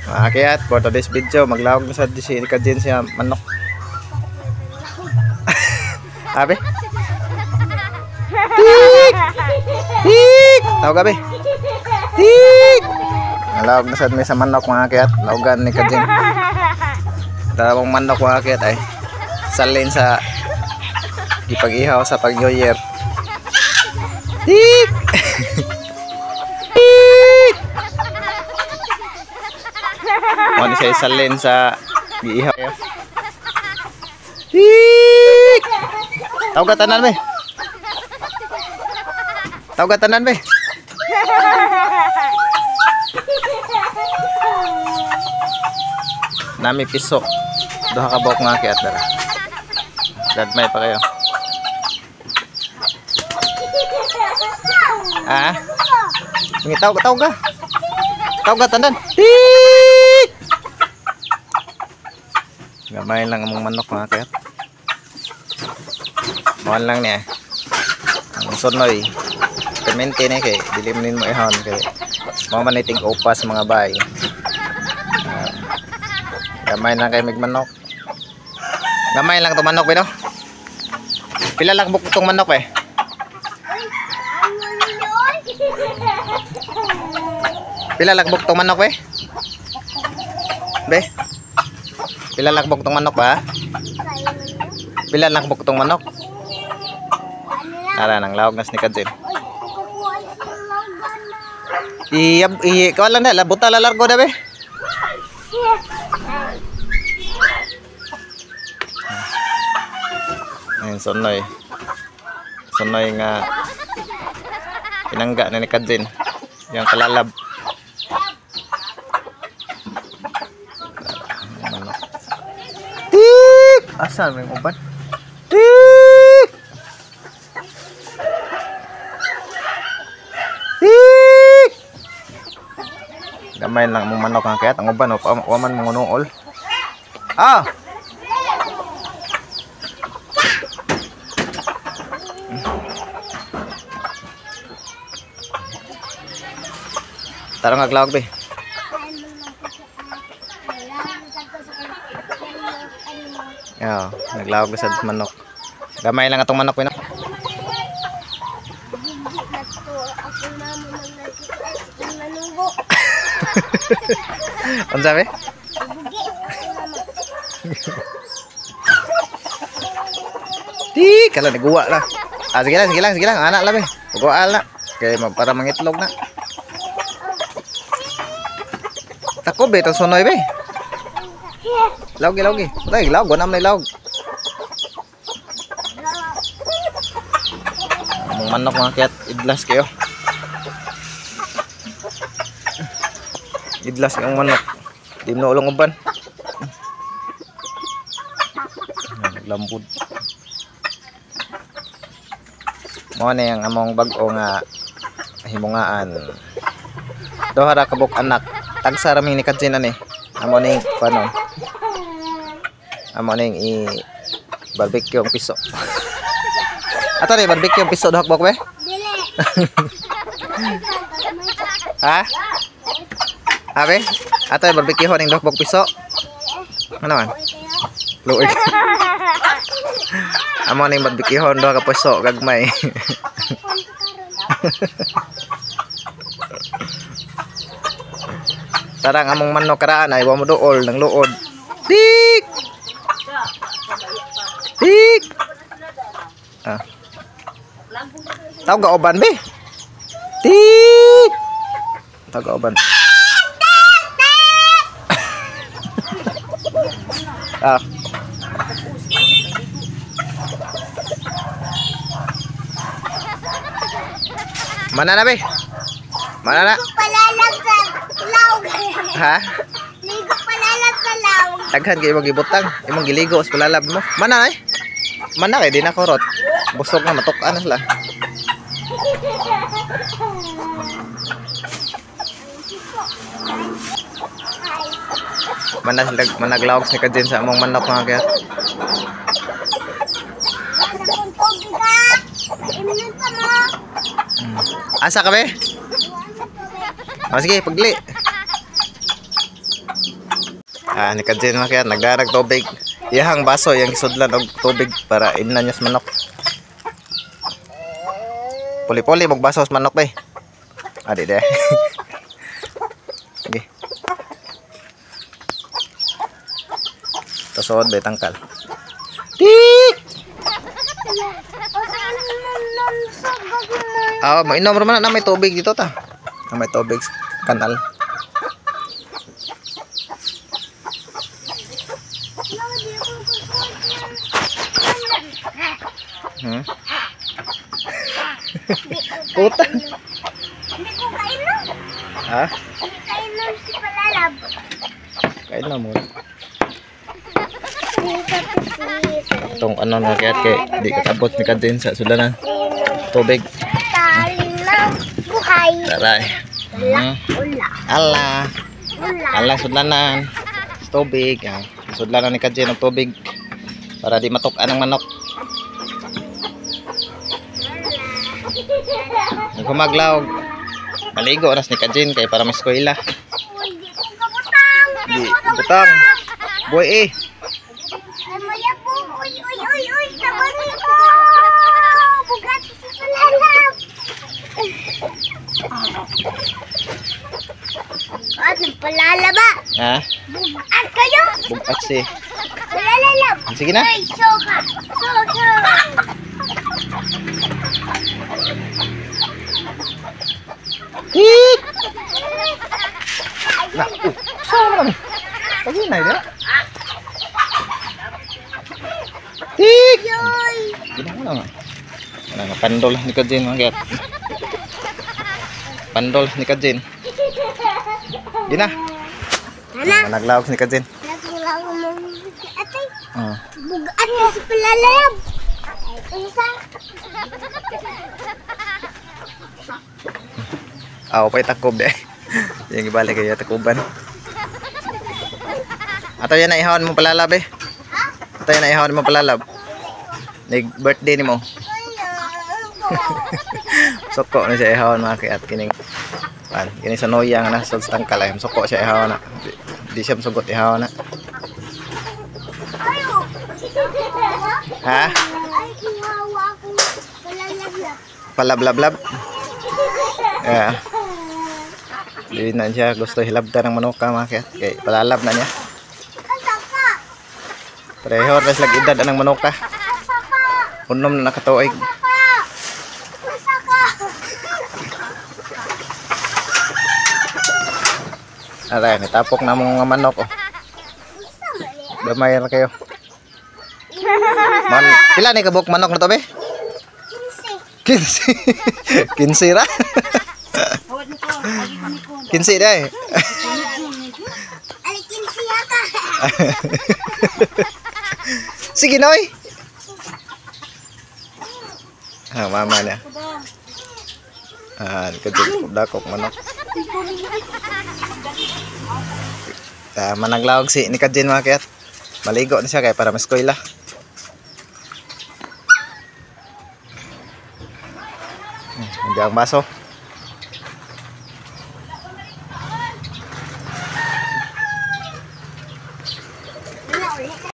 Mga kiyat, for today's video, maglawag na sa si Kajin siya manok. Abi? Tik! Tik! Tawag abi? Tik! Nalawag na sad may sa manok mga kiyat. Lawagan ni Kajin. Dalawang manok mga kiyat ay salin sa ipag-ihaw sa pag-New Year. Tik! Tik! Mo ni siya salin sa giihaw. Tik! Tawag tanan be. Tawag tanan be. Nami piso. Duha ka buok nga kiat dara. Gagmay pa kayo. Ah? Ngitaw tawag ka. Tawag ka tanan. Tik! Gamay lang among manok mga kiat. Mahal lang niya. Ang sunoy. Permente na kay dili man mo ihon kay mao man itig opas mga bay. Gamay lang kay mig manok. Gamay lang tong manok be no. Pila lang buk tong manok be? Pila lang buk tong manok be? Be? Pila lang buk tong manok ba? Pila lang buk tong manok? Tara nang lawag nas ni Kajin. Iya, iya, kau lang na, buta la largo da be. Ayun, sunoy. Sunoy nga pinangga na ni Kajin. Yung kalalab. Tik! Asa may uban? Tik! Tik! Gamay lang mong manok ang kayat ang uban o waman mong unuol. Ah! Tarong aglawag be. Yeah, naglawag sa manok. Gamay lang atong manok pino. Unsa be? Di kala naguwa lah. Ah, sige lang, sige lang, sige lang. Anak lah be. Guwa la. Kay para mangitlog na. Tako be tong sunoy be. Lawgi lawgi. Tay lawg wanam na lawg. Among manok mga kiat idlas kayo. Idlas ang manok. Di mo ulong uban. Naglambod. Mao na yang among bag-o nga himungaan. Duha ra ka buok anak. Tagsa ra mi ni Kajin ani. Amo ning kuno. Amo ning i barbecue ang piso. Ato ni barbecue ang piso duha ka buok be? Dili. Ha? Abe? Ato barbecue ning duha ka buok piso. Ano man? Luoy. Amo ning barbecue duha ka piso gagmay. Tarang among manok karaan ay wa mo duol nang luod. Tik! Tik! Ah. Tawag ka uban be? Tik! Tawag ka uban. Ah. Mana na be? Mana na? Ha? Ligo palalab sa lawag. Daghan kay imong gibutang, imong giligo sa palalab mo. Mana ay? Mana kay di na korot. Busog na matuk-an na sila. Mana sila managlawag sa Kajin sa among manok mga kaya. Asa ka be? Oh, sige, pagli. Ah, ni Kajin mga kaya nagdarag tubig. Iyahang baso yang gisudlan og tubig para imnan niya sa manok. Puli-puli mog baso sa manok bay. Ah, di di. Sige. Tasod bay tangkal. Tik! Ah, mainom ra man na may tubig dito ta. Na may tubig sa kanal. Puta. Hindi ko kainom. Ha? Hindi kainom si palalab. Kain na mo. Itong ano na kaya kay di katabot ni Kajin sa sulanan. Tubig. Tali ng buhay. Taray. Ula. Ala. Ula. Ala sudlanan. Tubig. Ah, sudlanan ni Kajin ng tubig para di matuk-an ang manok. Humaglaw. Maligo oras ni Kajin kay para maskwela. Uy, di ko kabutang. Di butang. Boy eh. Ay, maya po. Uy, uy, uy, uy. Tabani ko. Bugat si palalab. At nagpalalaba. Ha? Bugat kayo. Bugat si. Palalab. Sige na. Ay, soka. Soka. Tik! Na, saan naman? Pag-inay na. Tik! Yoy. Ginawa na nga. Wala nga, pandol ni Kajin mga gat. Pandol ni Kajin. Gina. Ana. Managlawag ni Kajin. Naglaw mo. Atay. Oh. Bugat na si palalab. Ay, isa. Aw, pa'y takob eh. Yung ibalik kaya takuban. Ato yan na ihawon mo palalab eh. Ato yan na ihawon mo palalab. Nig birthday ni mo. Suko na siya ihawon mga kiat kining pan kini sa noya nga nasa sa tangkal ay suko siya ihawon na. Di siya masugot ihawon na. Ayo. Ha? Ay, ihawa ko. Palalab. Palablab-lab. Yeah. Di na siya gusto hilabta ng manuka mga kiat. Kay palalab na niya. Kasaka. Pareho ra sila edad anang manuka. Kasaka. Unom na nakatuig. Kasaka. Kasaka. Aray, nitapok na mong mga manok oh. Gamay ra kayo. Man, pila ni kabuk manok na to be? 15. 15. 15 ra. 15 dai. Ali, 15 yata. Sige noy. Ah, mama niya. Ah, kadto dakok manok. Ta managlawag si ni Kajin mga kayat. Maligo na siya kay para maskwela. Hindi ang baso.